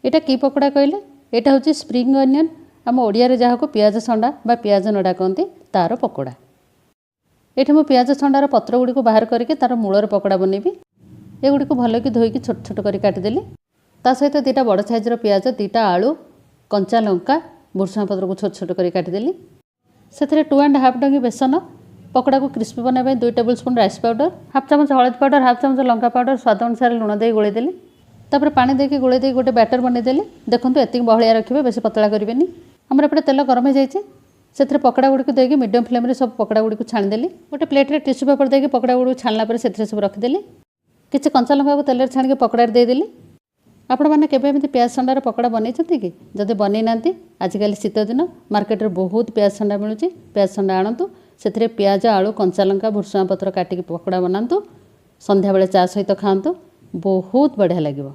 ଏଇଟା କି ପକୋଡ଼ା କହିଲେ? ଏଇଟା ହେଉଛି ସ୍ପ୍ରିଙ୍ଗ ଅନିଅନ୍, ଆମ ଓଡ଼ିଆରେ ଯାହାକୁ ପିଆଜ ସଣ୍ଡା ବା ପିଆଜ ନଡ଼ା କହନ୍ତି, ତା'ର ପକୋଡ଼ା। ଏଠି ମୁଁ ପିଆଜ ସଣ୍ଡାର ପତ୍ର ଗୁଡ଼ିକୁ ବାହାର କରିକି ତା'ର ମୂଳରେ ପକୋଡ଼ା ବନେଇବି। ଏଗୁଡ଼ିକୁ ଭଲକି ଧୋଇକି ଛୋଟ ଛୋଟ କରି କାଟିଦେଲି। ତା ସହିତ 2ଟା ବଡ଼ ସାଇଜ୍ର ପିଆଜ, 2ଟା ଆଳୁ, କଞ୍ଚା ଲଙ୍କା, ଭୃଷଙ୍ଗ ପତ୍ରକୁ ଛୋଟ ଛୋଟ କରି କାଟିଦେଲି। ସେଥିରେ 2.5 ଡଙ୍ଗି ବେସନ, ପକୋଡ଼ାକୁ କ୍ରିସ୍ପି ବନାଇବା ପାଇଁ 2 table spoon rice powder, half ଚାମଚ ହଳଦୀ ପାଉଡ଼ର, ହାଫ୍ ଚାମଚ ଲଙ୍କା ପାଉଡ଼ର, ସ୍ୱାଦ ଅନୁସାରେ ଲୁଣ ଦେଇ ଗୋଳେଇଦେଲି। ତାପରେ ପାଣି ଦେଇକି ଗୋଳେଇ ଦେଇକି ଗୋଟେ ବ୍ୟାଟର ବନେଇଦେଲି। ଦେଖନ୍ତୁ, ଏତିକି ବହଳିଆ ରଖିବେ, ବେଶୀ ପତଳା କରିବେନି। ଆମର ଏପଟେ ତେଲ ଗରମ ହେଇଯାଇଛି। ସେଥିରେ ପକୋଡ଼ା ଗୁଡ଼ିକୁ ଦେଇକି ମିଡ଼ିୟମ୍ ଫ୍ଲେମ୍ରେ ସବୁ ପକୋଡ଼ା ଗୁଡ଼ିକୁ ଛାଣିଦେଲି। ଗୋଟେ ପ୍ଲେଟ୍ରେ ଟିସୁ ପେପର୍ ଦେଇକି ପକୋଡ଼ା ଗୁଡ଼ିକୁ ଛାଣିଲା ପରେ ସେଥିରେ ସବୁ ରଖିଦେଲି। କିଛି କଞ୍ଚା ଲଙ୍କାକୁ ତେଲରେ ଛାଣିକି ପକୋଡ଼ାରେ ଦେଇଦେଲି। ଆପଣମାନେ କେବେ ଏମିତି ପିଆଜ ସଣ୍ଡାର ପକୋଡ଼ା ବନେଇଛନ୍ତି କି? ଯଦି ବନେଇ ନାହାନ୍ତି, ଆଜିକାଲି ଶୀତ ଦିନ, ମାର୍କେଟରେ ବହୁତ ପିଆଜ ସଣ୍ଡା ମିଳୁଛି। ପିଆଜ ସଣ୍ଡା ଆଣନ୍ତୁ, ସେଥିରେ ପିଆଜ, ଆଳୁ, କଞ୍ଚା ଲଙ୍କା, ଭୃଷଙ୍ଗ ପତ୍ର କାଟିକି ପକୋଡ଼ା ବନାନ୍ତୁ। ସନ୍ଧ୍ୟାବେଳେ ଚା ସହିତ ଖାଆନ୍ତୁ, ବହୁତ ବଢ଼ିଆ ଲାଗିବ।